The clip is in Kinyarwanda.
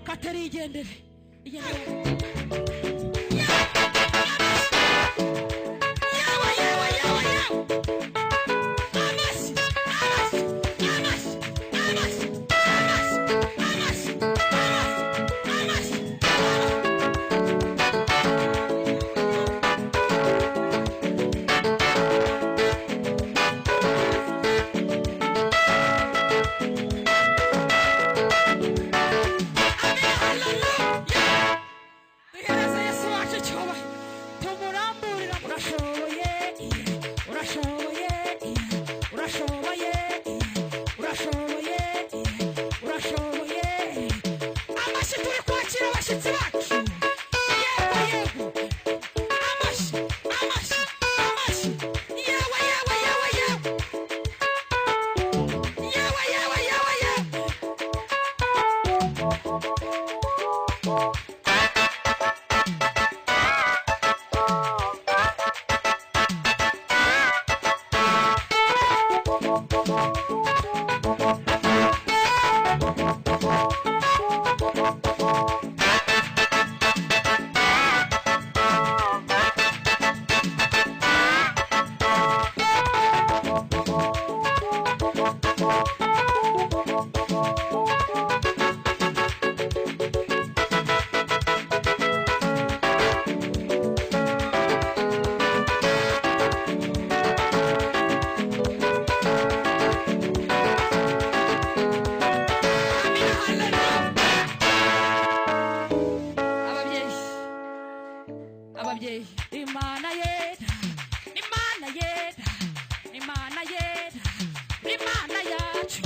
Kateri igendere, igendere. Yawe, yawe, yawe, yawe. Amashyi, amashyi, amashyi, amashyi, amashyi, amashyi, amashyi, amashyi. Amina, hallelujah. Duhereze Yesu wacu icyubahiro, tumuramburira. Urashoboye, urashoboye, urashoboye, urashoboye, urashoboye. Amashyi, turi kwakira abashyitsi bacu. Yego, yego, amashyi, amashyi, amashyi. Yewe, yewe, yewe, yewe, yewe, yewe, yewe, yewe. Amina, hallelujah. Ababyeyi, ababyeyi, Imana yera, Imana yera, Imana yera, Imana yacu.